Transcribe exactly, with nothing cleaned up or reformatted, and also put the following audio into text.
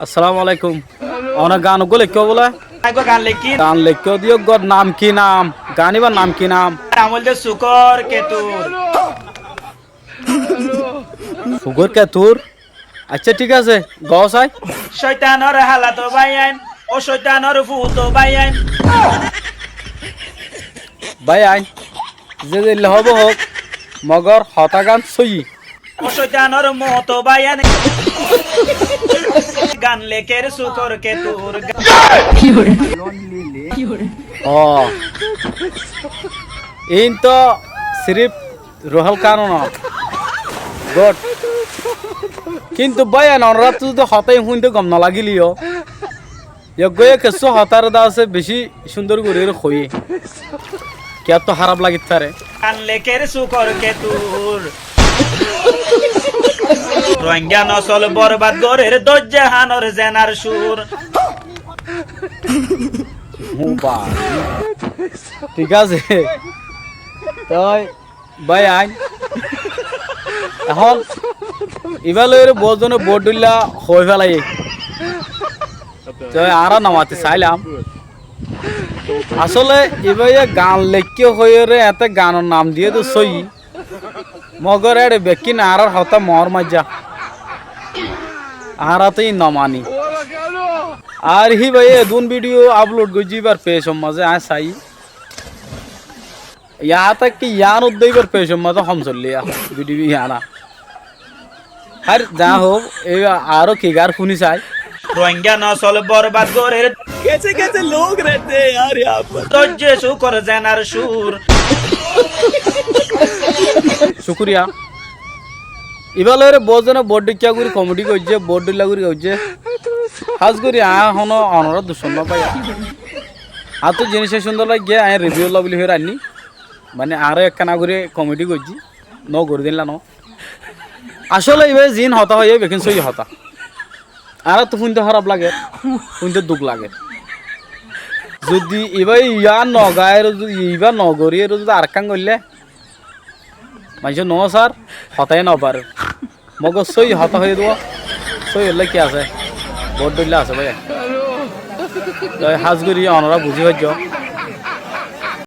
Assalamu alaikum. Óne gan uggúa leikkó bóle? Aigúa gan leikkí. Gan leikkó de, uggúar nam ki nam? Gan íbar nam ki nam? Nam óilde Sukór Ketur. Sukór Ketur? Accá, thík asé, gaó sai. Cóitanor hálato báiyain, ó cóitanor futo báiyain. Báiyain, ze zeilla hoóbo hoók, mogor hotágan sóiyi. Ó cóitanor moto báiyain. Gan lekér Sukór Ketur. Ó. Iín toó siríf Ruhul Kanun. Good. Kintu báiyain, onoráttu zodi hotá iín fúinte gom nolagíle yó, eggúa kessú hotá re de asé bicí cúndor goríyore hoiyé. Kiyáttu háraf lagit fare. Gan lekér Sukór Ketur. Rohingya nosol borbad gorér dóijje hánor zenar sur. Ó bái. Thík asé. Toi báiyain, ehón ibá loiyóre boóut zone boóut dhóilla hoói félaiyé. Toi añára nomati sailám. Asóle ibáye gan leikké hoiyóre eéñtte ganor nam diyé de sóiyi. Mogor éçe bekkín añárár hotá moór maijjá. Añára toó íin nomani. Ar híbaye edún bídiyo aplod goijjé íbar pecor mazé aññí saiyí. Yáñttákke yián uddá íbar pecor mazé hom sollé yá bídiyo yiána. Hár, za hoók, ei aró ki gar fúni sai. Rohingya nosol borbad gorér. Kaise kaise log rehte hain yaar yahan par? Dóijje Sukór zenar sur. Cúkuriya. Ibá loiyóre boóut zone boóut dhíkka gorí komedi goijjé, boóut dhóilla gorí goijjé. Hás gorí aññí honó onorár duccón no fai. Añáttu ziníc cúndor laiggé, aññí riviu lobbóli hoiyóre ainní. Mane, añára ekkána gorí komedi goijjí, no gorí dilla no. Asóle ibáye ziín hotá hoiyé, bekkín sóiyi hotá. Añáráttu fúinte háraf lager, fúinte duk lager. Zodi ibáye yián no gaiyóre, zodi ibá no goríyore zodi arekkán goillé, maincé no sár, hotáye no barer. Mogor sóiyi hotá hoiyé dé, sóiyi ólla ki asé? Boóut dhóilla asé báiya. Toi hás gorí onorá buzí faijjó.